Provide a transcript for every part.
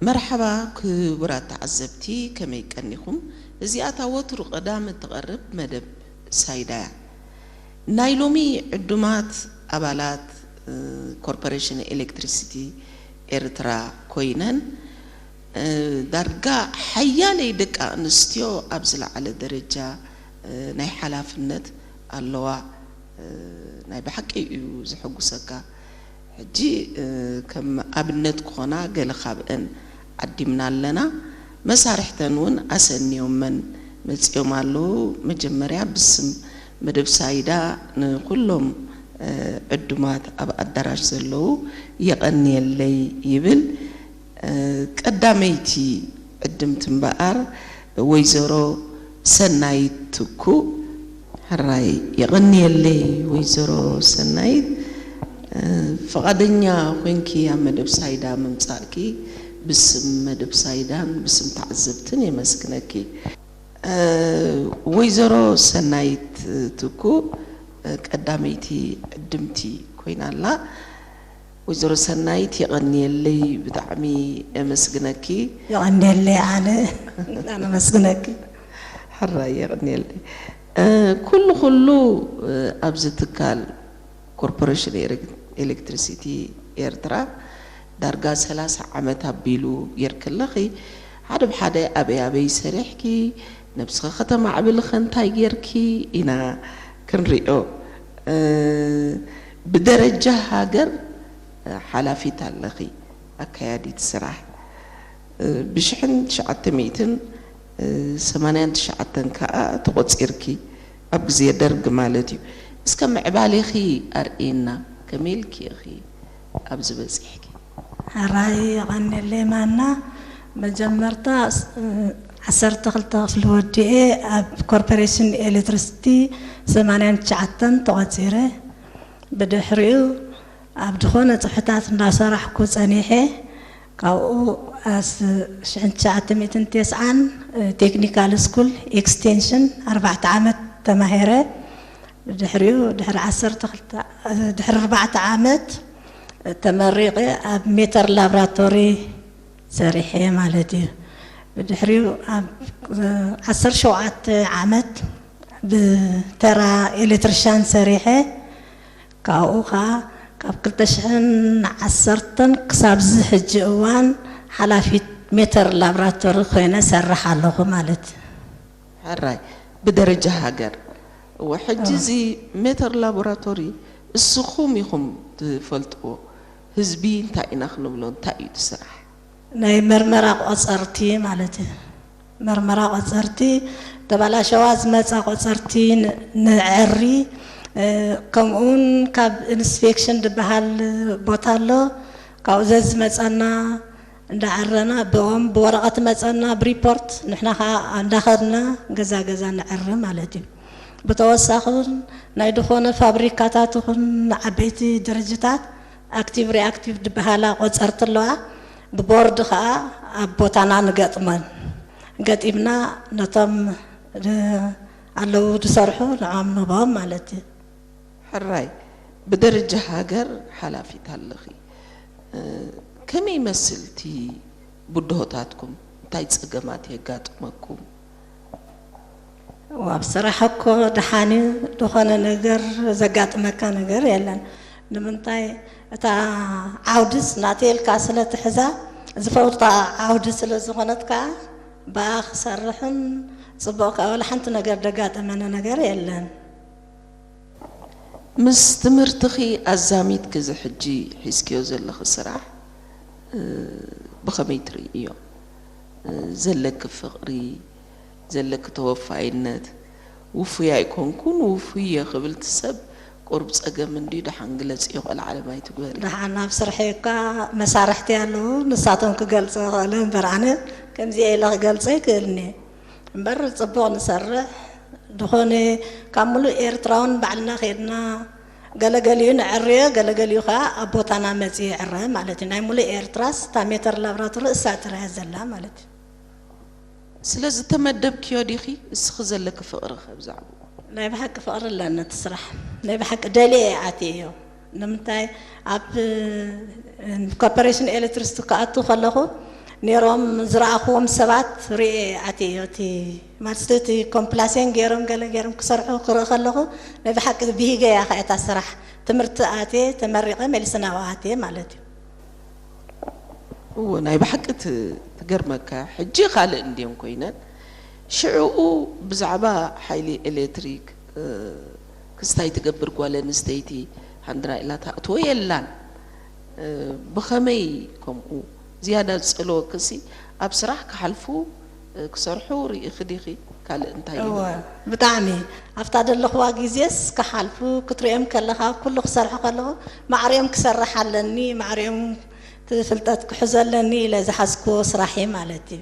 መርሓባ ክቡራት ተዓዘብቲ፣ ከመይ ቀኒኹም? እዚኣ እታ ወትሩ ቀዳም እትቐርብ መደብ ሳይዳ እያ። ናይ ሎሚ ዕዱማት ኣባላት፣ እ፣ ኮርፖሬሽን ኤሌክትሪሲቲ ኤርትራ ኮይነን፣ እ፣ ዳርጋ ሓያለይ ደቂ ኣንስትዮ ኣብ ዝለዓለ ደረጃ፣ እ፣ ናይ ሓላፍነት ኣለዋ። እ፣ ናይ ብሓቂ እዩ ዘሐጉሰካ። ሕጂ፣ እ፣ ከም ኣብነት ክኾና ገለ ካብአን ዓዲምና ኣለና። መሳርሕተን እውን ኣሰንዮመን መጺኦም ኣለዉ። መጀመርያ ብስም መደብ ሳይዳ ንኹሎም፣ እ፣ ዕዱማት ኣብ ኣዳራሽ ዘለዉ የቐንየለይ ይብል። እ፣ ቀዳመይቲ ዕድምቲ እምበኣር ወይዘሮ ሰናይት ትኩእ። ሕራይ የቐንየለይ ወይዘሮ ሰናይት፣ እ፣ ፍቓደኛ ኮይንኪ ኣብ መደብ ሳይዳ ምምጻእኪ ብስም መደብ ሳይዳን ብስም ተዓዘብትን የመስግነኪ። እ፣ ወይዘሮ ሰናይት ትኩእ፣ እ፣ ቀዳመይቲ ዕድምቲ ኮይና ኣላ። ወይዘሮ ሰናይት የቐንየለይ፣ ብጣዕሚ የመስግነኪ። የቐንየለይ ኣነ፣ ኣነ ኣመስግነኪ። ሕራይ የቐንየለይ። እ፣ ኩሉ ኩሉ፣ እ፣ ኣብዚ ትካል ኮርፖሬሽን ኤረ-፣ ኤሌክትሪሲቲ ኤርትራ ዳርጋ ሰላሳ ዓመት ኣቢሉ ጌርኪ ኣለኺ። ሓደ ብሓደ ኣበይ ኣበይ ሰሪሕኪ፣ ነብስኺ ከተማዕብሊ ኸ እንታይ ጌርኪ ኢና ክንሪኦ። እ፣ ብደረጃ ሃገር፣ እ፣ ሓላፊት ኣለኺ፣ ኣካያዲት ስራሕ። እ፣ ብሽሕን ትሽዓተ ሚእትን ሰማንያን ትሽዓተን ከኣ ተቖጺርኪ፣ ኣብ ግዜ ደርግ ማለት እዩ። እስከ ምዕባሌኺ ኣርእየና፣ ከመይ ኢልኪ ኢኺ ኣብዚ በጺሕኪ? ሕራይ የቐንየለይ ማና። መጀመርታ፣ እ፣ ዓሰርተ ክልተ ክፍሊ ወዲኤ ኣብ ኮርፖሬሽን ኤሌክትሪሲቲ ሰማንያን ትሽዓተን ተቖጺረ። ብድሕሪኡ ኣብ ዝኾነ ጽሑታት እንዳሰራሕኩ ጸኒሐ። ካብኡ ኣስ-፣ ሽሕን ትሽዓተ ሚእትን ተስዓን ቴክኒካል ስኩል ኤክስቴንሽን ኣርባዕተ ዓመት ተማሂረ። ብድሕሪኡ ድሕሪ ዓሰርተ ክልተ፣ ድሕሪ ኣርባዕተ ዓመት ተመሪቐ ኣብ ሜተር ላብራቶሪ ሰሪሐ ማለት እዩ። ብድሕሪኡ ኣብ ዓሰርተ ሸውዓተ ዓመት ብተራ ኤሌክትሪሻን ሰሪሐ። ካብኡ ኸዓ ካብ ክልተ ሽሕን ዓሰርተን ክሳብዚ ሕጂ እዋን ሓላፊት ሜተር ላብራቶሪ ኮይነ ሰርሕ ኣለኹ ማለት እዩ። ሕራይ፣ ብደረጃ ሃገር። እወ፣ ሕጂ እወ። እዚ ሜተር ላቦራቶሪ እስኹም ኢኹም ትፈልጥዎ። ህዝቢ እንታይ ኢና ክንብሎ፣ እንታይ እዩ እቲ ስራሕ? ናይ መርመራ ቆጸርቲ ማለት እዩ። መርመራ ቆጸርቲ፣ ተባላሸዋ ዝመጻ ቆጸርቲ ን-፣ ንዐሪ፣ እ፣ ከምኡውን ካብ ኢንስፔክሽን ዝበሃል ቦታ ኣሎ። ካብኡ ዘዝመጸና እንዳዐረና፣ ብኦም ብወረቐት መጸና ብሪፖርት፣ ንሕና ኸዓ እንዳኸድና ገዛ ገዛ ንዐሪ ማለት እዩ። ብተወሳኺ እውን ናይ ዝኾነ ፋብሪካታት ይኹን ዓበይቲ ድርጅታት ኣክቲቭ ሪኣክቲቭ ዝበሃላ ቆጸርቲ ኣለዋ። ብቦርድ ኸዓ ኣብ ቦታና ንገጥመን። ገጢምና ነቶም ድ-፣ ኣለዉ ዝሰርሑ ንዖም ንህቦም ማለት እዩ። ሕራይ፣ ብደረጃ ሃገር ሓላፊት ኣለኺ። እ፣ ከመይ ይመስል እቲ ብድሆታትኩም? እንታይ ጸገማት የጋጥመኩም? ኣብ ስራሕ እኮ ደሓን እዩ፣ ዝኾነ ነገር ዘጋጥመካ ነገር የለን። ንምንታይ? እታ ዓውድስ ናተይ ኢልካ ስለ ትሕዛ፣ ዝፈውታ ዓውዲ ስለ ዝኾነት ከኣ፣ ብኣ ክሰርሕን ጽቡቕ ከኣ ወላ ሓንቲ ነገር ደጋጠመኒ ነገር የለን። ምስ ትምህርትኺ ኣዛሚድኪ እዚ ሕጂ ሒዝክዮ ዘለኺ ስራሕ፣ እ፣ ብኸመይ ትርእዮ? እ፣ ዘለኪ ፍቕሪ፣ ዘለኪ ተወፋይነት፣ ውፉይ ኣይኮንኩን፣ ውፉይ እየ ክብልቲ ሰብ ቁሩብ ጸገም እንድዩ። ደሓን ግለጽዮ፣ ቆልዓ ለማይ ትግበሪ። ደሓን ኣብ ስርሐይ እኳ መሳርሕቲ ኣለዉ፣ ንሳቶም ክገልጹ ይኽእሉ እምበር ኣነ ከምዚ ኢለ ክገልጾ ኣይክእልን እየ። እምበር ጽቡቕ ንሰርሕ፣ ዝኾነ ካብ ምሉእ ኤርትራ እውን ባዕልና ኸይድና ገለገሊኡ ነዐርዮ፣ ገለገሊኡ ኸዓ ኣብ ቦታና መጺኡ ይዕረ ማለት እዩ። ናይ ምሉእ ኤርትራስ እታ ሜተር ላብራቶሪ እሳ ጥራይ እያ ዘላ ማለት እዩ። ስለዚ ተመደብክዮ ዲኺ? እስኺ ዘለኪ ፍቕሪ ከ ብዛዕባኡ? ናይ ብሓቂ ፍቕሪ ኣለኒ እቲ ስራሕ። ናይ ብሓቂ ደልየ እየ ኣትየዮ። ንምንታይ? ኣብ፣ እ፣ ኮርፖሬሽን ኤሌክትሪሲቲ ክኣቱ ከለኹ ነይሮም ዝረኣኽዎም ሰባት ርኤ ኣትየ እዮ። እቲ ማለት እቲ ኮምፕላሴን ገይሮም ገለ ገይሮም ክሰርሑ ክርኢ ከለኹ ናይ ብሓቂ ብሂገ እያ ከ እታ ስራሕ ትምህርቲ ኣትየ ተመሪቐ መሊሰ ናብኣ ኣትየ ማለት እዩ። እዎ ናይ ብሓቂ ት- ትገርመካ። ሕጂ ካልእ እንድየን ኮይነን ሽዕኡ ብዛዕባ ሓይሊ ኤሌክትሪክ እ፣ ክስታይ ትገብር ጓል ኣንስተይቲ ሃንድራ ኢላ ትኣትዎ የላን። እ፣ ብኸመይ ከምኡ ዝያዳ ዝጸለወክሲ ኣብ ስራሕ ክሓልፉ እ፣ ክሰርሑ ርኢኺ ዲኺ? ካልእ እንታይ እወ ይህሉ? ብጣዕሚ ኣብታ ዘለኽዋ ግዜስ ክሓልፉ ክትሪኦም ከለኻ ኩሉ ክሰርሑ ከለኹ ማዕሪኦም ክሰርሕ ኣለኒ ማዕሪኦም ፍልጠት ክሕዞ ኣለኒ ኢለ ዝሓዝክዎ ስራሕ እዩ ማለት እዩ።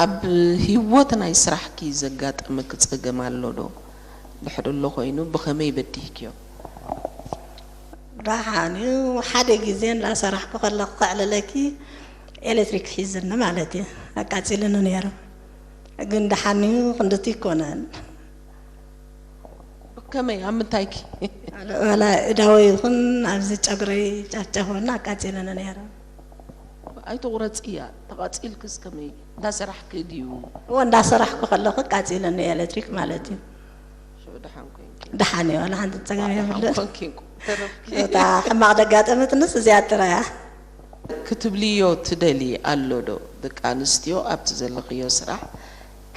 ኣብ ህይወት ናይ ስራሕኪ ዘጋጠመኪ ጸገም ኣሎ ዶ? ድሕሪ ኣሎ ኮይኑ ብኸመይ በዲህክዮ? ደሓን እዩ። ሓደ ግዜ እንዳሰራሕኩ ከለኹ ከዕልለኪ ኤሌክትሪክ ሒዝኒ ማለት እዩ ኣቃፂልኒ ነይሩ። ግን ደሓን እዩ ክንድቲ ይኮነን። ከመይ ኣብ ምንታይኪ? ወላ እዳወይ ይኹን ኣብዚ ጨጉረይ ጫፍጫፍ እውን ኣቃፂልኒ ነይሩ። ኣይትቑረፅያ። ተቓፂልክስ ከመይ? እንዳሰራሕኪ ድዩ? እዎ እንዳሰራሕኩ ከለኹ ኣቃፂልኒ ኤሌክትሪክ ማለት እዩ። ሽዑ ደሓን ኮይንኪ? ደሓን እዩ፣ ዋላ ሓንቲ ፀገም የብልን። ኮንኪ እንቁ ተረፍኪ። እታ ሕማቕ ደጋጠመትንስ እዚኣ ጥራያ። ክትብልዮ ትደሊ ኣሎ ዶ? ደቂ ኣንስትዮ ኣብቲ ዘለኽዮ ስራሕ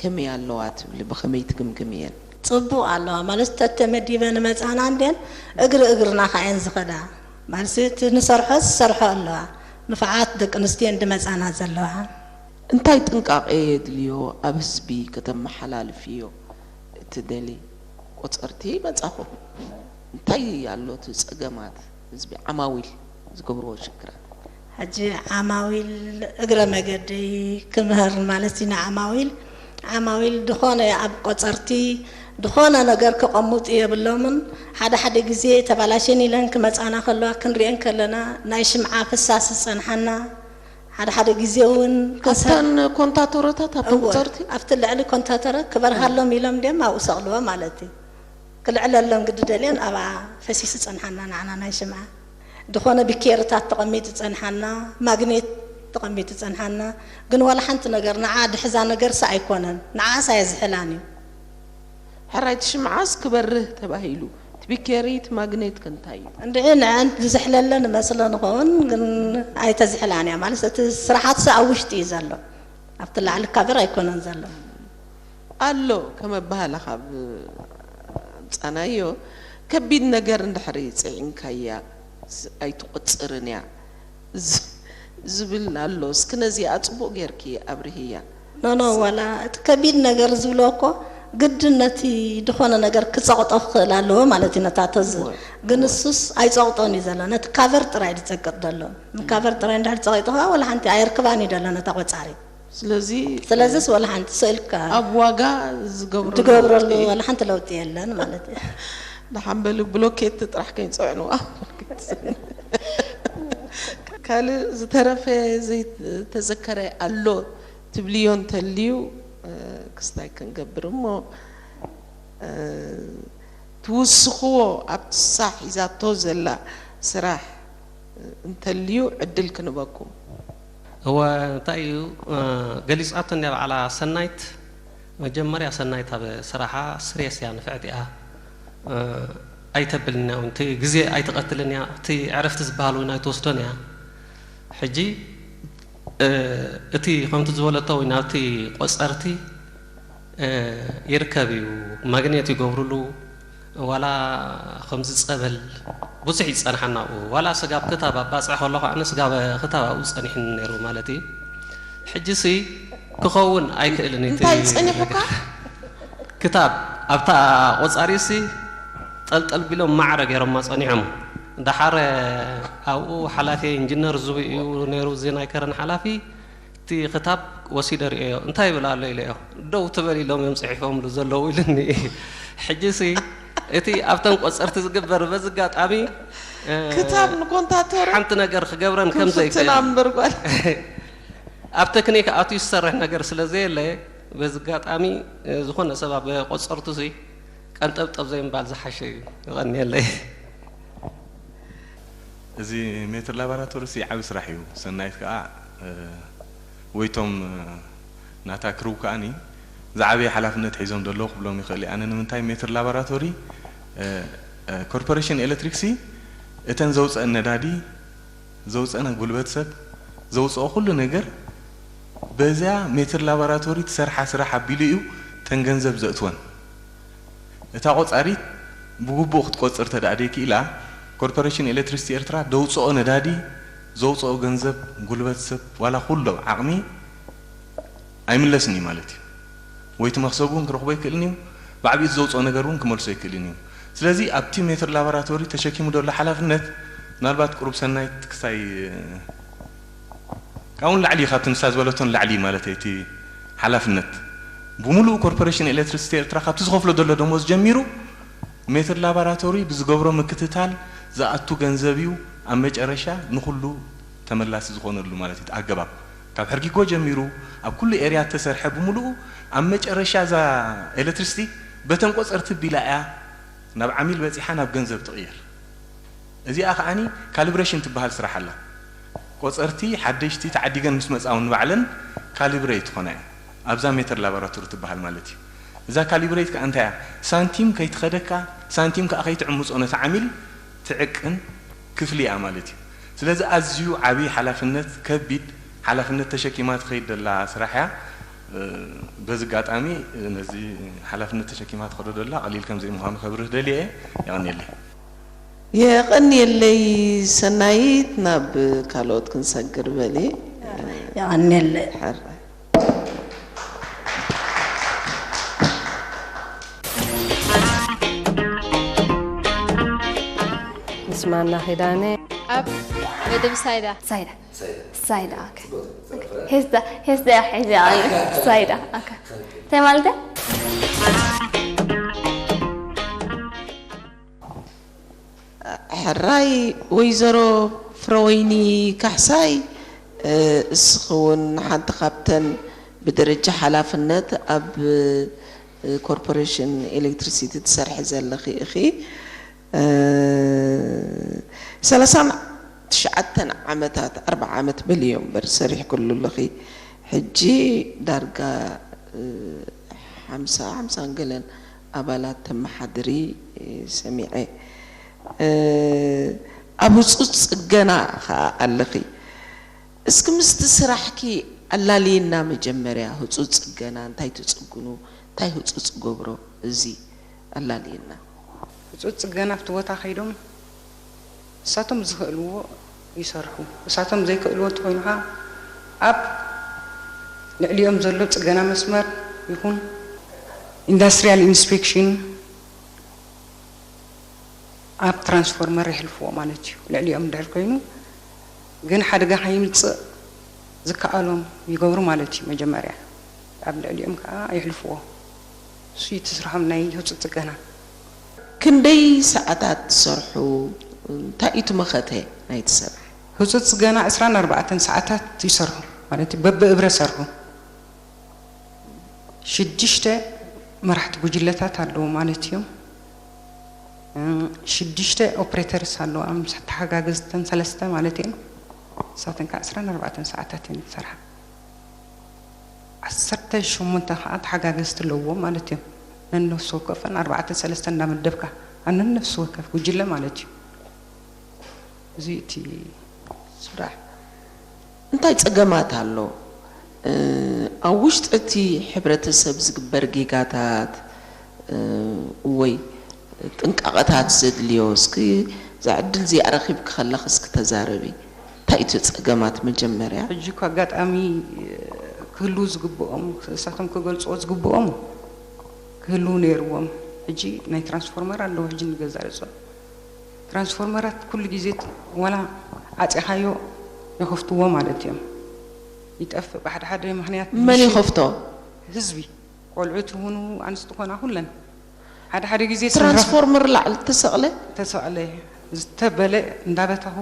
ከመይ ኣለዋ ትብሊ? ብኸመይ ትግምግምየን? ፅቡቕ ኣለዋ ማለት ተተመዲበ ንመፃና እንዴን እግሪ እግርና ከየን ዝኸዳ ማለት እቲ ንሰርሖ ዝሰርሖ ኣለዋ። ንፋዓት ደቂ ኣንስትዮ እንድመፃና ዘለዋ። እንታይ ጥንቃቄ የድልዮ ኣብ ህዝቢ ከተመሓላልፍዮ እትደሊ? ቆፀርቲ መፃኹም እንታይ ኣሎ እቲ ፀገማት ህዝቢ ዓማዊል ዝገብርዎ ሽግራት? ሕጂ ዓማዊል እግረ መገደይ ክምህር ማለት እዩ ንዓማዊል። ዓማዊል ድኾነ ኣብ ቆፀርቲ ድኾነ ነገር ክቐምጡ የብሎምን። ሓደ ሓደ ግዜ ተባላሽን ኢለን ክመፃና ከለዋ ክንሪኤን ከለና ናይ ሽምዓ ፍሳስ ዝፀንሓና ሓደ ሓደ ግዜ እውን ከሰል ኣብተን ኮንታቶረታት ኣብተን እወ፣ ቆፀርቲ ኣብቲ ልዕሊ ኮንታተረ ክበርሃሎም ኢሎም ድም ኣብኡ ሰቕልዎ ማለት እዩ። ክልዕለሎም ግዲ ደልየን ኣብኣ ፈሲሱ ጸንሓና ንዓና ናይ ሽምዓ ድኾነ ቢኬርታት ተቐሚጡ ጸንሓና ማግኔት ተቐሚጡ ጸንሓና ግን ዋላ ሓንቲ ነገር ንዓ ድሕዛ ነገርስ ኣይኮነን ንዓስ ኣየዝሕላን እዩ። ሕራይ እቲ ሽምዓስ ክበርህ ተባሂሉ እቲ ቢኬሪ እቲ ማግኔት ከ እንታይ እዩ? እንድዒ ንዐን ዝዝሕለለን እመስሎ ንኸውን ግን ኣይተዝሕላን እያ ማለት እቲ ስራሓትስ ኣብ ውሽጢ እዩ ዘሎ ኣብቲ ላዕሊ ካቨር ኣይኮነን ዘሎ። ኣሎ ከም ኣበሃህላ ካብ ኣምጻናዮ ከቢድ ነገር እንድሕሪ ጽዒንካያ ኣይትቆጽርን እያ ዝብል ኣሎ። እስኪ ነዚኣ ጽቡቕ ጌርኪ ኣብርህያ። ኖኖ ዋላ እቲ ከቢድ ነገር ዝብሎ እኮ ግድን ነቲ ድኾነ ነገር ክጸቕጦ ክኽእል ኣለዎ ማለት እዩ ነታ ተዝ ግን እሱስ ኣይጸቕጦን እዩ ዘሎ ነቲ ካቨር ጥራይ ዝጸቅጥ ዘሎ። ንካቨር ጥራይ እንድሕር ጸቒጡ ከዓ ዋላ ሓንቲ ኣየርክባን እዩ ዘሎ ነታ ቆጻሪት። ስለዚ ስለዚስ ወላ ሓንቲ ስእልካ ኣብ ዋጋ ዝገብረሉ ዝገብረሉ ለውጢ ወላ ሓንቲ ለውጢ የለን ማለት እዩ። ደሓን በሉ ብሎኬት ጥራሕ ከይፀዕንዋ። ካልእ ዝተረፈ ዘይተዘከረ ኣሎ ትብልዮ እንተልዩ ክስታይ ክንገብር እሞ ትውስኽዎ ኣብቲ ንሳ ሒዛቶ ዘላ ስራሕ እንተልዩ ዕድል ክንበኩም። እወ እንታይ እዩ ገሊፃቶ እንድያ በዓላ ሰናይት መጀመርያ ሰናይት ኣብ ስራሓ ስሬስ እያ ንፍዕቲ እያ ኣይተብልን እያ እቲ ግዜ ኣይትቐትልን እያ እቲ ዕረፍቲ ዝበሃል እውን ኣይትወስዶን እያ ሕጂ እቲ ከምቲ ዝበለቶ ወይ ናብቲ ቆፀርቲ ይርከብ እዩ ማግኔት ይገብሩሉ ዋላ ከምዚ ፀበል ብዙሕ ይፀንሓና ኣብኡ ዋላ ስጋብ ክታብ ኣባፅዕ ከለኹ ኣነ ስጋብ ክታብ ኣብኡ ፀኒሕኒ ነይሩ ማለት እዩ ሕጂ ሲ ክኸውን ኣይክእልን እዩ እቲ እንታይ ፀኒሑካ ነገር። ክታብ ኣብታ ቆፃሪ ሲ ጠልጠል ቢሎም ማዕረ ገይሮማ ፀኒሖም ደሓር ኣብኡ ሓላፊ ኢንጂነር ዝቡ እዩ ነይሩ እዚ ናይ ከረን ሓላፊ እቲ ክታብ ወሲደ ርእዮ እንታይ ይብል ኣሎ ኢለዮ ደው ትበል ኢሎም እዮም ፅሒፎምሉ ዘለዉ ኢሉኒ ሕጂ ሲ እቲ ኣብተን ቆፀርቲ ዝግበር በዚ ኣጋጣሚ ክታብ ንኮንታተሮ ሓንቲ ነገር ክገብረን ከም ዘይክእል ክፍትና እምበር ጓል ኣብ ተክኒክ ኣትዩ ዝሰርሕ ነገር ስለ ዘየለ በዚ ኣጋጣሚ ዝኾነ ሰብ ኣብ ቆፀርቱ ሲ ቀንጠብጠብ ዘይምባል ዝሓሸ እዩ። የቐንየለይ። እዚ ሜትር ላባራቶሪ ሲ ዓቢ ስራሕ እዩ። ሰናይት ከኣ ወይቶም ናታ ክርው ከኣኒ ዝዓበየ ሓላፍነት ሒዞም ዘለዉ ክብሎም ይኽእል እየ። ኣነ ንምንታይ ሜትር ላቦራቶሪ ኮርፖሬሽን ኤሌክትሪክሲ እተን ዘውፀአን ነዳዲ፣ ዘውፀአን ጉልበት ሰብ፣ ዘውፅኦ ኩሉ ነገር በዚያ ሜትር ላቦራቶሪ ትሰርሓ ስራሕ ኣቢሉ እዩ ተን ገንዘብ ዘእትወን። እታ ቆፃሪት ብግቡእ ክትቆፅር ተደኣ ደይክኢላ፣ ኮርፖሬሽን ኤሌክትሪሲቲ ኤርትራ ደውፅኦ ነዳዲ፣ ዘውፅኦ ገንዘብ፣ ጉልበት ሰብ፣ ዋላ ኩሎ ዓቕሚ ኣይምለስን እዩ ማለት እዩ። ወይ እቲ መኽሰቡ እውን ክረኽቦ ኣይክእልን እዩ፣ ብዓብይኡ ዘውፅኦ ነገር እውን ክመልሶ ኣይክእልን እዩ። ስለዚ ኣብቲ ሜትር ላቦራቶሪ ተሸኪሙ ዘሎ ሓላፍነት ምናልባት ቁሩብ ሰናይት ክሳይ ካብኡ ንላዕሊ እዩ፣ ካብቲ ንሳ ዝበለቶ ንላዕሊ እዩ ማለት እዩ። እቲ ሓላፍነት ብምሉኡ ኮርፖሬሽን ኤሌክትሪሲቲ ኤርትራ ካብቲ ዝኸፍሎ ዘሎ ደሞዝ ጀሚሩ ሜትር ላባራቶሪ ብዝገብሮ ምክትታል ዝኣቱ ገንዘብ እዩ ኣብ መጨረሻ ንኹሉ ተመላሲ ዝኾነሉ ማለት እዩ። እቲ ኣገባብ ካብ ሕርጊጎ ጀሚሩ ኣብ ኩሉ ኤርያ እተሰርሐ ብምሉኡ ኣብ መጨረሻ እዛ ኤሌክትሪሲቲ በተን ቆፀርቲ ቢላ እያ ናብ ዓሚል በፂሓ ናብ ገንዘብ ትቕየር። እዚኣ ከዓኒ ካልብሬሽን ትበሃል ስራሕ ኣላ። ቆፀርቲ ሓደሽቲ ተዓዲገን ምስ መፃ እውን ንባዕለን ካሊብሬት ትኾና እየን። ኣብዛ ሜተር ላቦራቶሪ ትበሃል ማለት እዩ። እዛ ካሊብሬት ከኣ እንታይ እያ? ሳንቲም ከይትኸደካ፣ ሳንቲም ከኣ ከይትዕምፆ ነቲ ዓሚል ትዕቅን ክፍሊ እያ ማለት እዩ። ስለዚ ኣዝዩ ዓብዪ ሓላፍነት፣ ከቢድ ሓላፍነት ተሸኪማ ትኸይድ ደላ ስራሕ እያ። እ፣ በዚ ኣጋጣሚ ነዚ ሓላፍነት ተሸኪማ ትኸዶ ደላ ቀሊል ከም ዘይምዃኑ ከብርህ ደልየ እየ። የቐንየለይ። የቐንየለይ ሰናይት፣ ናብ ካልኦት ክንሰግር በሊ። የቐንየለይ። ሕራይ። ንስማና ኪዳነ። ኣብ መደብ ሳይዳ። ሳይዳ ሳይዳ ኦኬ። ሄስዳ ሄስዳ ሒዛ ኣላ ሳይዳ ኦኬ። እንታይ ማለት እያ? ሕራይ ወይዘሮ ፍረወይኒ ካሕሳይ፣ እስኺ እውን ሓንቲ ካብተን ብደረጃ ሓላፍነት ኣብ ኮርፖሬሽን ኤሌክትሪሲቲ ትሰርሒ ዘለኺ ኢኺ። ሰላሳን ትሽዓተን ዓመታት፣ ኣርብዓ ዓመት በልዮ እምበር ሰሪሕክሉ ኣለኺ። ሕጂ ዳርጋ ሓምሳ፣ ሓምሳን ገለን ኣባላት ተመሓድሪ ሰሚዐ። ኣብ ህፁፅ ፅገና ኸዓ ኣለኺ። እስኪ ምስቲ ስራሕኪ ኣላልይና መጀመርያ፣ ህፁፅ ፅገና እንታይ ትፅግኑ፣ እንታይ ህፁፅ ገብሮ፣ እዚ ኣላልይና። ህፁፅ ፅገና ኣብቲ ቦታ ከይዶም እሳቶም ዝኽእልዎ ይሰርሑ። እሳቶም ዘይክእልዎ እንተኾይኑ ኸዓ ኣብ ልዕሊኦም ዘሎ ፅገና መስመር ይኹን ኢንዳስትሪያል ኢንስፔክሽን ኣብ ትራንስፎርመር የሕልፍዎ ማለት እዩ። ልዕሊኦም እንድሕር ኮይኑ ግን ሓደጋ ከይምፅእ ዝከኣሎም ይገብሩ ማለት እዩ። መጀመርያ ኣብ ልዕሊኦም ከዓ የሕልፍዎ። እሱ እቲ ስርሖም ናይ ህፁፅ ፅገና። ክንደይ ሰዓታት ትሰርሑ? እንታይ እዩ እቲ መኸተ ናይቲ ስራሕ? ህፁፅ ፅገና ዕስራን ኣርባዕተን ሰዓታት ይሰርሑ ማለት እዩ። በብእብረ ሰርሑ። ሽዱሽተ መራሕቲ ጉጅለታት ኣለዉ ማለት እዮም። ሽዱሽተ ኦፕሬተርስ ኣለዋ፣ ምስ ተሓጋገዝተን ሰለስተ ማለት እየን። ንሳተን ከዓ ዕስራን ኣርባዕተን ሰዓታት እየን ዝሰርሓ። ዓሰርተ ሸሞንተ ከዓ ተሓጋገዝቲ ኣለዎ ማለት እዮም። ነነፍሲ ወከፈን ኣርባዕተ ሰለስተ እንዳመደብካ፣ ኣብ ነነፍሲ ወከፍ ጉጅለ ማለት እዩ። እዚ እቲ ስራሕ። እንታይ ጸገማት ኣሎ? ኣብ ውሽጢ እቲ ሕብረተሰብ ዝግበር ጌጋታት ወይ ጥንቃቐታት ዘድልዮ፣ እስኪ እዛ ዕድል እዚኣ ረኺብኪ ከለኺ እስኪ ተዛረቢ። እንታይ እዩ እቲ ጸገማት መጀመርያ? ሕጂ እኮ ኣጋጣሚ ክህልዉ ዝግብኦም፣ እሳቶም ክገልጽዎ ዝግብኦም ክህልዉ ነይርዎም። ሕጂ ናይ ትራንስፎርመር ኣለዎ፣ ሕጂ ንገዛእ ርእሶም ትራንስፎርመራት ኩሉ ግዜ ዋላ ዓፂኻዮ ይኸፍትዎ ማለት እዮም። ይጠፍእ ብሓደ ሓደ ምኽንያት መን ይኸፍቶ? ህዝቢ፣ ቆልዑት ይኹኑ ኣንስቲ ኮና ኩለን ሓደ ሓደ ግዜ ትራንስፎርመር ላዕሊ ተሰቕለ ተሰቕለ ዝተበለ እንዳበታኹ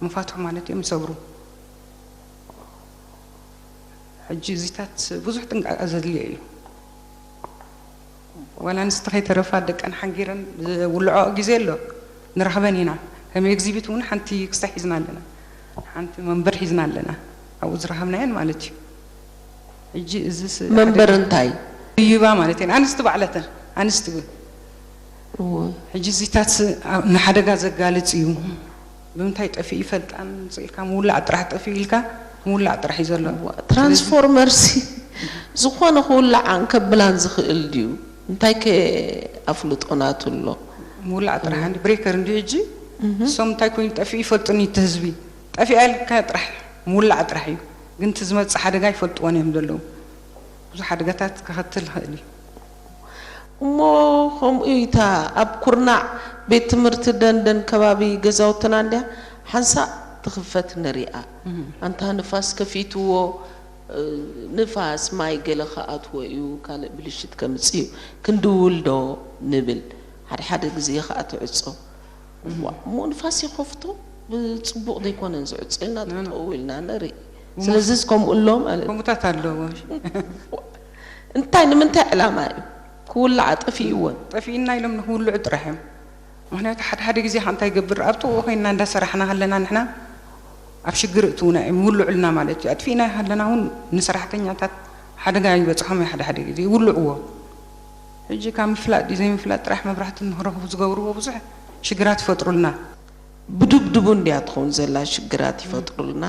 መፋትሑ ማለት እዮም ይሰብሩ። ሕጂ እዚታት ብዙሕ ጥንቃቐ ዘድልዮ እዩ። ዋላ ኣንስቲ ከይተረፋ ደቀን ሓንጊረን ዝውልዐኦ ግዜ ኣሎ። ንረኽበን ኢና። ከም ኤግዚቢት እውን ሓንቲ ክስታይ ሒዝና ኣለና። ሓንቲ መንበር ሒዝና ኣለና። ኣብኡ ዝረኸብናየን ማለት እዩ። ሕጂ እዚ ስ- መንበር እንታይ? ይባ ማለት እየን ኣንስቲ ባዕለተን ኣንስቲ እውን እወ። ሕጂ እዚታት ንሓደጋ ዘጋልጽ እዩ። ብምንታይ ጠፊኡ ይፈልጣን ስኢልካ ምውላዕ ጥራሕ ጠፊኡ ኢልካ ምውላዕ ጥራሕ እዩ ዘሎ። ትራንስፎርመር ሲ ዝኾነ ክውላዓን ከብላን ዝኽእል ድዩ? እንታይ ከ ኣፍልጦ ናቱ ኣሎ? ምውላዕ ጥራሕ እንዲ ብሬከር እንዲ ሕጂ እሶም እንታይ ኮይኑ ጠፊኡ ይፈልጡን እቲ ህዝቢ ጠፊኣ ኢልካ ጥራሕ ምውላዕ ጥራሕ እዩ። ግን እቲ ዝመጽእ ሓደጋ ይፈልጥዎን እዮም ዘለዉ። ብዙሕ ሓደጋታት ከኸትል ይኽእል እዩ። እሞ ከምኡ ኢታ ኣብ ኩርናዕ ቤት ትምህርቲ ደንደን ከባቢ ገዛውትና እንድያ ሓንሳእ ትኽፈት ንሪኣ። ኣንታ ንፋስ ከፊትዎ፣ እ፣ ንፋስ ማይ ገለ ከኣትዎ እዩ ካልእ ብልሽት ከምጽእ እዩ። ክንድውል ዶ ንብል? ሓደ ሓደ ግዜ ከኣ ትዕጾ። እዋ፣ እሞ ንፋስ ይኸፍቶ ብጽቡቕ ዘይኮነን ዝዕጾ ኢልና ጠጠው ኢልና ንርኢ። ስለዚ ከምኡ ኣሎ ማለት እዩ። ከምኡታት ኣለዎ። እንታይ ንምንታይ ዕላማ እዩ ክውላዓ ጠፊእዎን? ጠፊእና ኢሎም ንክውልዑ ጥራሕ እዮም። ምክንያቱ ሓደ ሓደ ግዜ ከዓ እንታይ ይገብር ኣብ ጥቕኡ ኮይንና እንዳሰራሕና ከለና ንሕና ኣብ ሽግር እትውና እዮም ይውልዑልና ማለት እዩ። ኣጥፊእና ከለና እውን ንሰራሕተኛታት ሓደጋ ይበፅሖም እዩ። ሓደ ሓደ ግዜ ይውልዕዎ። ሕጂ ካብ ምፍላጥ ድዩ ዘይምፍላጥ ጥራሕ መብራህቲ ንክረኽቡ ዝገብርዎ ብዙሕ ሽግራት ይፈጥሩልና። ብድብድቡ እንድያ ትኸውን ዘላ ሽግራት ይፈጥሩልና።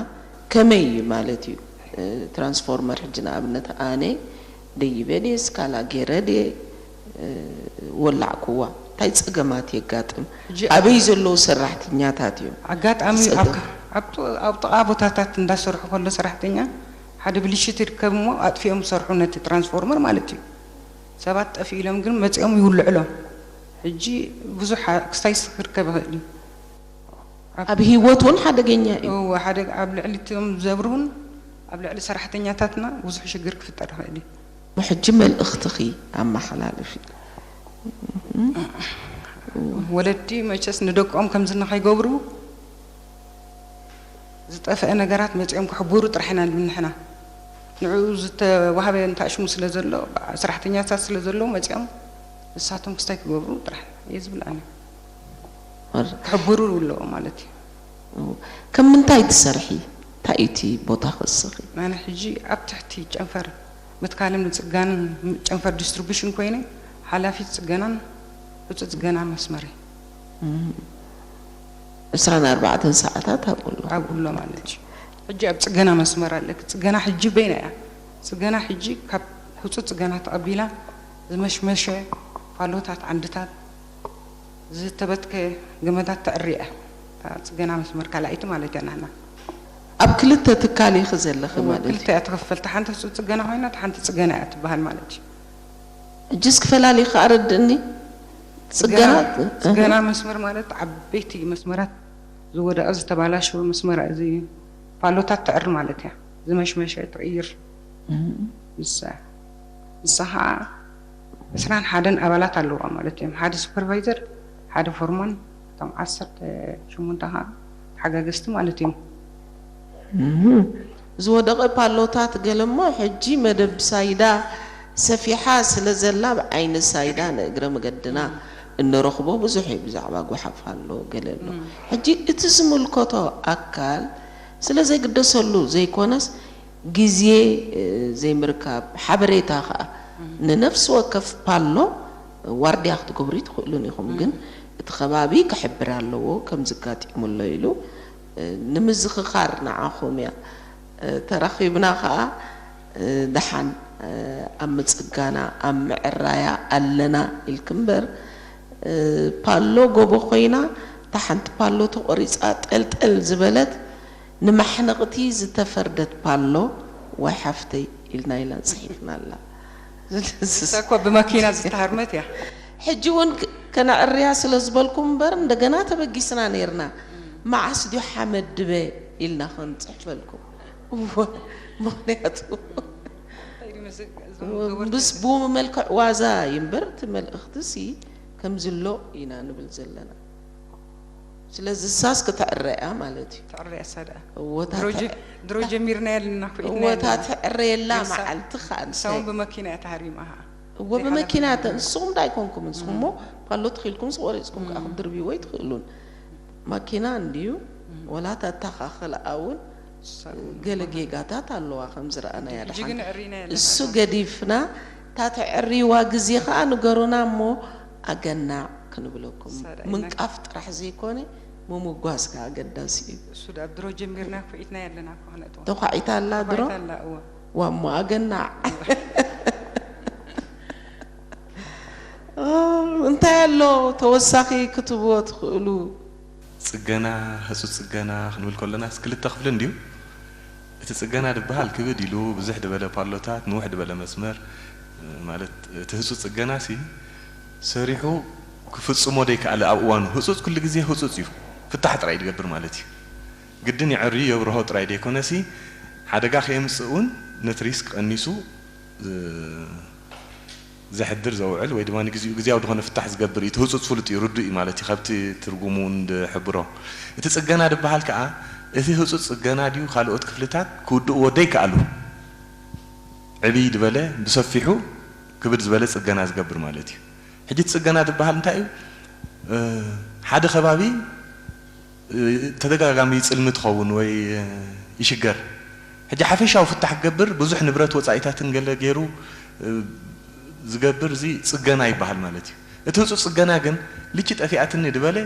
ከመይ እዩ ማለት እዩ? እ፣ ትራንስፎርመር ሕጂ ንኣብነት ኣነ ደይበ ድየ ስካላ ገይረ ድየ፣ እ፣ ወላዕኩዋ? እንታይ ጸገማት የጋጥም? ሕጂ ኣበይ ዘለዉ ሰራሕተኛታት እዮም? ኣጋጣሚ ጸገም። ኣብ ካ- ኣብ ጥ- ኣብ ጥቓ ቦታታት እንዳሰርሑ ከሎ ሰራሕተኛ ሓደ ብልሽት ይርከብ እሞ ኣጥፊኦም ዝሰርሑ ነቲ ትራንስፎርመር ማለት እዩ። ሰባት ጠፊ ኢሎም ግን መፂኦም ይውልዕሎም። ሕጂ ብዙሕ ክስታይ ክርከብ ይኽእል እዩ። ኣብ ህይወት እውን ሓደገኛ እዩ። እወ፣ ሓደ ኣብ ልዕሊ እቶም ዘብርሁን ኣብ ልዕሊ ሰራሕተኛታትና ብዙሕ ሽግር ክፍጠር ይኽእል እዩ። ሕጂ መልእኽትኺ ኣመሓላልፊ። ወለዲ መቸስ ንደቆም ከምዚ ንኸይገብሩ ዝጠፍአ ነገራት መፂኦም ክሕብሩ ጥራሕ ኢና ንብል ንሕና። ንዕኡ ዝተዋህበ እንታሽሙ ስለ ዘሎ፣ ሰራሕተኛታት ስለ ዘለዉ መፂኦም ንሳቶም ክስታይ ክገብሩ ጥራሕ እየ ዝብል ኣነ። ክሕብሩ ኣለዎ ማለት እዩ። ከም ምንታይ ትሰርሒ? እንታይ እዩ እቲ ቦታ ክስኺ? ኣነ ሕጂ ኣብ ትሕቲ ጨንፈር ምትካልን ምፅጋንን ጨንፈር ዲስትሪቡሽን ኮይነ ሓላፊት ፅገናን ሕፁ ፅገና መስመር እየ። ዕስራን ኣርባዕተን ሰዓታት ኣብኡ ኣሎ። ኣብኡ ኣሎ ማለት እዩ። ሕጂ ኣብ ፅገና መስመር ኣለኪ። ፅገና ሕጂ በይና እያ። ፅገና ሕጂ ካብ ሕፁ ፅገና ተቐቢላ ዝመሽመሸ ፓሎታት ዓንድታት ዝተበትከ ገመዳት ተዕሪ እያ። እታ ፅገና መስመር ካልኣይቲ ማለት እያ ናህና። ኣብ ክልተ ትካል ኢኺ ዘለኺ እወ፣ ማለት እዩ። ክልተ እያ ትኽፈል። እታ ሓንቲ ሕፁ ፅገና ኮይና እታ ሓንቲ ፅገና እያ ትበሃል ማለት እዩ። እጅስ ክፈላሊኻ ኣረድእኒ። ፅገና ፅገና መስመር ማለት ዓበይቲ መስመራት ዝወደቐ ዝተባላሸወ መስመር እዚ ፓሎታት ትዕር ማለት እያ። ዝመሽመሸ ትቕይር ንሳ ንሳ ከዓ ዕስራን ሓደን ኣባላት ኣለዋ ማለት እዮም። ሓደ ሱፐርቫይዘር፣ ሓደ ፎርማን፣ እቶም ዓሰርተ ሸሞንተ ከዓ ተሓጋገዝቲ ማለት እዮም። እም። ዝወደቐ ፓሎታት ገለሞ ሕጂ መደብ ሳይዳ ሰፊሓ ስለ ዘላ ብዓይኒ ሳይዳ ንእግረ መገድና እንረኽቦ ብዙሕ እዩ። ብዛዕባ ጓሓፍ ኣሎ ገለ ኣሎ። ሕጂ እቲ ዝምልከቶ ኣካል ስለ ዘይግደሰሉ ዘይኮነስ ግዜ፣ እ፣ ዘይምርካብ ሓበሬታ ከዓ ንነፍሲ ወከፍ ፓሎ ዋርድያ ክትገብሩ ትኽእሉን ኢኹም። ግን እቲ ከባቢ ክሕብር ኣለዎ ከም ዝጋጢሙ ኣሎ ኢሉ፣ እ፣ ንምዝኽኻር ንዓኹም እያ። እ፣ ተራኺብና ከዓ፣ እ፣ ደሓን፣ እ፣ ኣብ ምጽጋና ኣብ ምዕራያ ኣለና ኢልኪ እምበር፣ እ፣ ፓሎ ጎቦ ኮይና እታ ሓንቲ ፓሎ ተቖሪጻ ጠልጠል ዝበለት ንማሕነቕቲ ዝተፈርደት ፓሎ ዋይ ሓፍተይ ኢልና ኢና ጽሒፍና ኣላ። እሳ እኮ ብመኪና ዝተሃርመት እያ። ሕጂ እውን ክ- ከነዕርያ ስለ ዝበልኩም እምበር እንደገና ተበጊስና ነይርና። መዓስ ድዩ ሓመድ ድበ ኢልና ክንጽሕፈልኩም? እወ፣ ምኽንያቱ ምስ ብኡ መልክዕ ዋዛ እዩ እምበር እቲ መልእኽቲ ሲ ከምዚ ኣሎ ኢና ንብል ዘለና። ስለዚ እሳስ ክትዕረ እያ ማለት እዩ። ትዕረ እያ እሳ ደኣ። እወ፣ እታ ድሮ ጀ- ትዕ- ድሮ ጀሚርና ያልና ክፍኢትና እወ፣ እታ ያልና። ትዕረየላ እሳ- መዓልቲ ከዓ እሳ እውን ብመኪና እያ ተሃሪማ ኸዓ። እወ፣ ብመኪና እተ-፣ ንስኹም ዳ ኣይኮንኩም፣ ንስኹም እሞ ፓሎ ተኺልኩም ዝቆሪፅኩም ከዓ ክትድርብይዎ ኣይትኽእሉን። ማኪና እንድዩ፣ ወላ ተተኻኸል እውን ገለ ጌጋታት ኣለዋ ከም ዝረኣናያ። ደሓን እሱ ገዲፍና፣ እታ ተዕርይዋ ግዜ ከኣ ንገሩና እሞ ኣገናዕ ክንብለኩም። ምንቃፍ ጥራሕ ዘይኮነ፣ ምምጓስ ከኣ ኣገዳሲ እዩ። እሱ ድኣ ድሮ ጀሚርና፣ ኩዒትና ያለና እኮ፣ ክነእትዋ። ተዃዒታ ኣላ ድሮ? ተዃዒታ ኣላ፣ እወ። ዋሞ ኣገናዕ። ኦ፣ እንታይ ኣሎ ተወሳኺ ክትብዎ ትኽእሉ? ጽገና፣ ህጹጽ ጽገና ክንብል ከለናስ ክልተ ክፍሊ እንድዩ። እቲ ጽገና ድበሃል ክብድ ኢሉ፣ ብዙሕ ድበለ ፓሎታት፣ ንውሕ ድበለ መስመር፣ ማለት እቲ ህጹጽ ጽገናሲ ሰሪሑ ክፍጽሞ ደይከኣለ ኣብ እዋኑ። ህጹጽ ኩሉ ግዜ ህጹጽ እዩ። ፍታሕ ጥራይ ድገብር ማለት እዩ። ግድን የዕርዩ የብርሆ ጥራይ ደይኮነሲ፣ ሓደጋ ከየምጽእ እውን ነቲ ሪስክ ቀኒሱ፣ እ፣ ዘሕድር ዘውዕል ወይ ድማ ንግዚኡ ግዜያዊ ዝኾነ ፍታሕ ዝገብር እዩ። እቲ ህጹጽ ፍሉጥ እዩ፣ ርዱእ እዩ ማለት እዩ፣ ካብቲ ትርጉሙ እውን ድሕብሮ። እቲ ጽገና ድበሃል ከኣ፣ እቲ ህጹጽ ጽገና ድዩ ካልኦት ክፍልታት ክውድእዎ ደይከኣሉ፣ ዕብይ ድበለ፣ ብሰፊሑ ክብድ ዝበለ ጽገና ዝገብር ማለት እዩ። ሕጂ እቲ ጽገና ድበሃል እንታይ እዩ? እ፣ ሓደ ከባቢ፣ እ፣ ተደጋጋሚ ይጽልሚ ትኸውን ወይ፣ እ፣ ይሽገር። ሕጂ ሓፈሻዊ ፍታሕ ክገብር ብዙሕ ንብረት ወጻኢታትን ገለ ገይሩ፣ እ፣ ዝገብር እዚ ጽገና ይበሃል ማለት እዩ። እቲ ህጹጽ ጽገና ግን ልቺ ጠፊኣትኒ ድበለ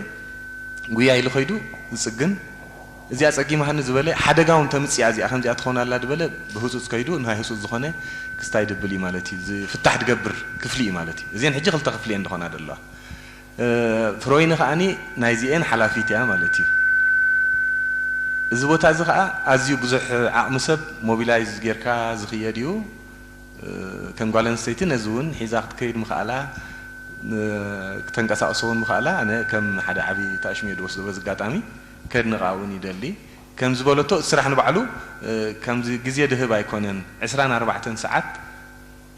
ጉያ ኢሉ ከይዱ ዝጽግን፣ እዚኣ ጸጊማትኒ ዝበለ ሓደጋ እውን ተምጽእ እያ እዚኣ ከምዚኣ ትኸውን ኣላ ድበለ ብህጹጽ ከይዱ ናይ ህጹጽ ዝኾነ ክስታይ ድብል እዩ ማለት እዩ። እዚ ፍታሕ ድገብር ክፍሊ እዩ ማለት እዩ። እዚአን ሕጂ ክልተ ክፍሊ እየን ዝኾና ዘለዋ። እ፣ ፍሮይኒ ከኣኒ ናይዚኤን ሓላፊት እያ ማለት እዩ። እዚ ቦታ እዚ ከኣ ኣዝዩ ብዙሕ ዓቕሚ ሰብ ሞቢላይዝ ጌርካ ዝኽየድ እዩ። እ፣ ከም ጓል ኣንስተይቲ ነዚ እውን ሒዛ ክትከይድ ምኽኣላ፣ እ፣ ክተንቀሳቕሶ እውን ምኽኣላ፣ ኣነ ከም ሓደ ዓቢ ታሽሙ እየ ዝወስዶ በዚ ኣጋጣሚ ከድንቓ እውን ይደሊ። ከም ዝበለቶ እቲ ስራሕ ንባዕሉ፣ እ፣ ከምዚ ግዜ ድህብ ኣይኮነን። ዕስራን ኣርባዕተን ሰዓት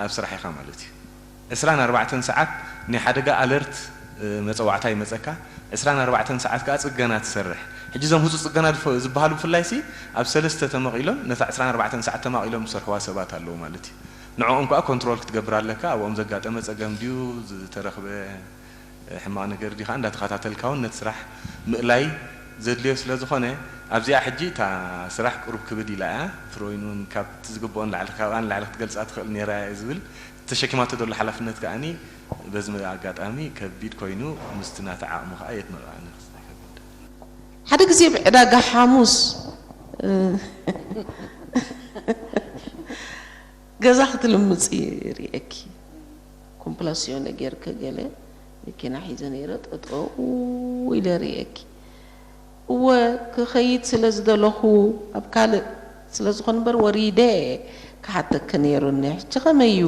ኣብ ስራሕ ኢኻ ማለት እዩ። ዕስራን ኣርባዕተን ሰዓት ናይ ሓደጋ ኣለርት፣ እ፣ መጸዋዕታ ይመጸካ። ዕስራን ኣርባዕተን ሰዓት ከኣ ጽገና ትሰርሕ። ሕጂ እዞም ህጹጽ ጽገና ዝፈ-፣ ዝበሃሉ ብፍላይሲ ኣብ ሰለስተ ተመቒሎም ነታ ዕስራን ኣርባዕተን ሰዓት ተማቒሎም ዝሰርሕዋ ሰባት ኣለዉ ማለት እዩ። ንዕኦም ከኣ ኮንትሮል ክትገብር ኣለካ። ኣብኦም ዘጋጠመ ጸገም ድዩ፣ ዝተረኽበ ሕማቕ ነገር ድዩ ከኣ እንዳተኸታተልካ እውን ነቲ ስራሕ ምእላይ ዘድልዮ ስለ ዝኾነ፣ ኣብዚኣ ሕጂ እታ ስራሕ ቁሩብ ክብድ ኢላ እያ። ፍሮይን እውን ካብቲ ዝግብኦ ንላዕሊ፣ ካብኣ ንላዕሊ ክትገልጻ ትኽእል ነይራ እያ ዝብል፣ ተሸኪማቶ ዘሎ ሓላፍነት ከኣኒ በዚ ኣጋጣሚ ከቢድ ኮይኑ፣ ምስቲ ናታ ዓቕሙ ከኣ የድንቕ ኣነ ክስታይ ከቢድ። ሓደ ግዜ ብዕዳጋ ሓሙስ፣ እ፣ ገዛ ክትልምጺ ርእየኪ። ኮምፕላሲዮነ ጌርኪ ገለ መኪና ሒዘ ነይረ፣ ጠጠው ኢለ ርእየኪ። እወ፣ ክኸይድ ስለ ዝደለኹ፣ ኣብ ካልእ ስለ ዝኾን እምበር ወሪደ ክሓተኪ ነይሩኒ። ሕጂ ከመይ እዩ?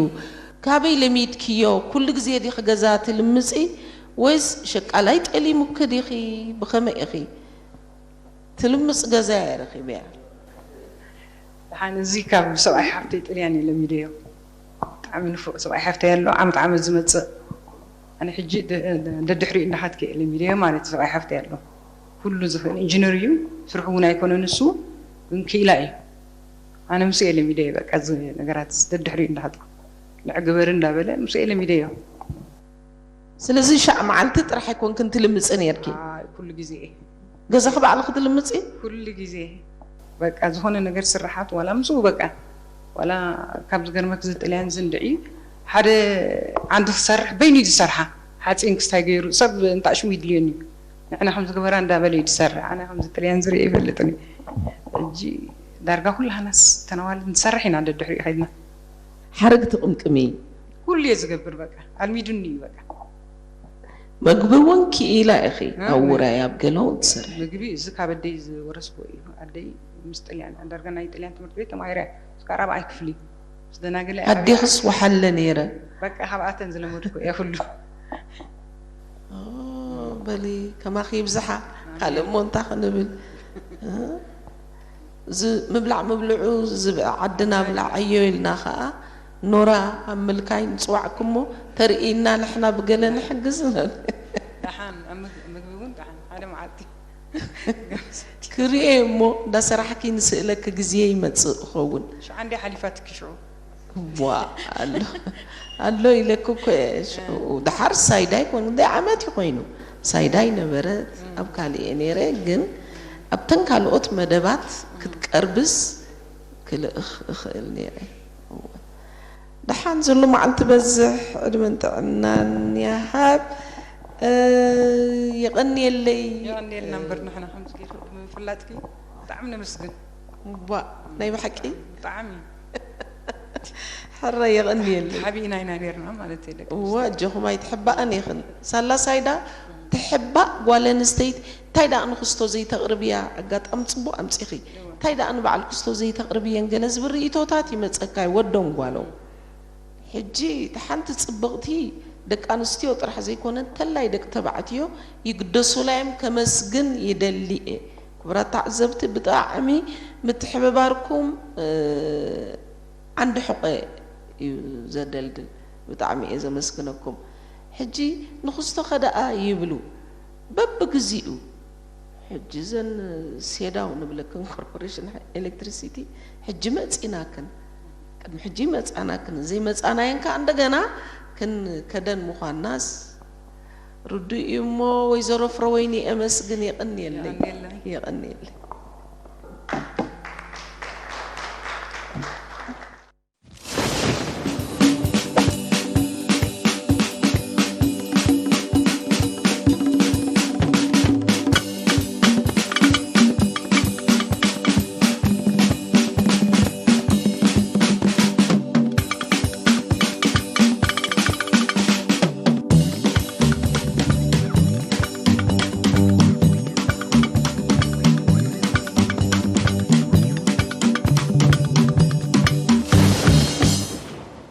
ካበይ ለሚድክዮ? ኩሉ ግዜ ዲኺ ገዛ ትልምጺ ወይስ ሸቃላይ ጠሊሙኪ ዲኺ? ብኸመይ ኢኺ? ትልምጽ ገዛ እየ ረኺበያ። ደሓን፣ እዚ ካብ ሰብኣይ ሓፍተይ ጥልያን እየ ለሚደዮ። ብጣዕሚ ንፉዕ ሰብኣይ ሓፍተይ ኣሎ፣ ዓመት ዓመት ዝመጽእ። ኣነ ሕጂ ደ-፣ ደ-፣ ደድሕሪኡ እንዳኸድኩ እየ ለሚደዮ ማለት እዩ። ሰብኣይ ሓፍተይ ኣሎ፣ ኩሉ ዝኽእል ኢንጂነር እዩ፣ ስርሑ እውን ኣይኮነን እሱ፣ ግን ክኢላ እዩ። ኣነ ምስኡ እየ ለሚደዮ፣ በቃ፣ እዚ ነገራት ደድሕሪኡ እንዳኸድኩ፣ ንዕ ግበር እንዳበለ ምስኡ እየ ለሚደዮ። ስለዚ ሻዕ መዓልቲ ጥራሕ ኣይኮንክን ትልምጺ ነይርኪ? ኣይ፣ ኩሉ ግዜ እየ። ገዛኺ ባዕልኺ ትልምጺ? ኩሉ ግዜ። በቃ፣ ዝኾነ ነገር ስራሓት፣ ዋላ ምስኡ፣ በቃ፣ ዋላ ካብ ዝገርመክ፣ እዚ ጥልያን ዝንድዒ፣ ሓደ ዓንዲ ክሰርሕ በይኑ እዩ ዝሰርሓ። ሓፂን ክስታይ ገይሩ፣ ሰብ እንታሽሙ ይድልየኒ እዩ። ንዕና ከም ዝግበራ እንዳበለ እዩ ዝሰርሕ። ኣነ ከምዚ ጥልያን ዝርኢ ኣይፈልጥን እዩ። ሕጂ ዳርጋ ኩላህናስ ተነዋልድ ንሰርሕ ኢና፣ ደድሕሪኡ ከይድና። ሓረግ ትቕምቅሚ? ኩሉ እየ ዝገብር፣ በቃ፣ ኣልሚዱኒ እዩ፣ በቃ። መግቢ እውን ክኢላ ኢኺ፣ እ፣ ኣብ ውራይ፣ ኣብ ገለ እውን ትሰርሒ። ምግቢ እዚ ካብ ኣደይ ዝወረስኩዎ እዩ። ኣደይ ምስ ጥልያን፣ ዳርጋ ናይ ጥልያን ትምህርቲ ቤት ተማሂረ እየ። እስካብ ራብዓይ ክፍሊ ምስ ደናግለ እየ ዓብየ። ኣዴኽስ ወሓለ ነይረ? በቃ፣ ካብኣተን ዝለመድኩ እየ ኩሉ። ኦ፣ በሊ፣ ከማኺ ይብዝሓ። ኣሜን። ካልእ እሞ እንታይ ክንብል? እ? እዚ ምብላዕ ምብልዑ፣ እዚ ዓድና ብላዓዮ ኢልና ኸኣ፣ ኖራ ኣብ ምልካይ ንጽዋዕኩሞ፣ ተርእይና፣ ንሕና ብገለ ንሕግዝ። ደሓን፣ ኣብ ምግ-፣ ምግቢ እውን ደሓን፣ ሓደ መዓልቲ። ክርእየ እሞ፣ እንዳሰራሕኪ ንስእለኪ ግዜ ይመጽእ እኸውን። ሽዓ እንድያ ሓሊፋትኪ ሽዑ። ዋ፣ ኣሎ፣ ኣሎ ኢለኪ እኮ እየ ሽዑ። ደሓር ሳይዳይ ኮን-፣ ክንደይ ዓመት እዩ ኮይኑ? ሳይዳይ ነበረ፣ ኣብ ካልእ እየ ነይረ፣ ግን ኣብተን ካልኦት መደባት ክትቀ-፣ ቀርብስ ክልእኽ እኽእል ነይረ። እወ። ደሓን ዝሉ መዓልቲ በዝሕ ዕድመን ጥዕናን ይሃብ። እ፣ የቐንየለይ። የቐንየልና እምበር ንሕና ከምዚ ጌርኩም ብምፍላጥኪ ብጣዕሚ ነመስግን። ዋ፣ ናይ ብሓቂ ብጣዕሚ ሕራይ የቐንየለይ። ሓቢእና ኢና ነርና ማለት እዩ ደቂ እወ፣ ኣጆኹም ኣይትሕባእን ኢኽን። ሳላ ሳይዳ ትሕባእ ጓል ኣንስተይቲ እንታይ ደኣ ንኽስቶ ዘይተቕርብያ? ኣጋጣሚ ጽቡቕ ኣምጺኺ። እንታይ ደኣ ንበዓል ክስቶ ዘይተቕርብየን? ገለ ዝብል ርእይቶታት ይመጸካ እዩ፣ ወዶም ጓሎም። ሕጂ እቲ ሓንቲ ጽብቕቲ ደቂ ኣንስትዮ ጥራሕ ዘይኮነ እንተላይ ደቂ ተባዕትዮ ይግደሱላ እዮም፣ ከመስግን ይደሊ እየ። ክቡራት ተዓዘብቲ ብጣዕሚ ምትሕብባርኩም፣ እ፣ ዓንዲ ሕቆ እዩ ዘደልድል። ብጣዕሚ እየ ዘመስግነኩም። ሕጂ ንኽስቶኸ ደኣ ይብሉ በብግዚኡ። ሕጂ እዘን ሴዳው ንብለክን ኮርፖሬሽን ኤሌክትሪሲቲ ሕጂ መጺናክን፣ ቅድሚ ሕጂ መጻናክን፣ ዘይመጻናየን ከኣ እንደገና ክንከደን ምዃንናስ ርዱእ እዩ እሞ፣ ወይዘሮ ፍረወይኒ የመስግን። የቐንየለይ። የቐንየለይ። የቐንየለይ።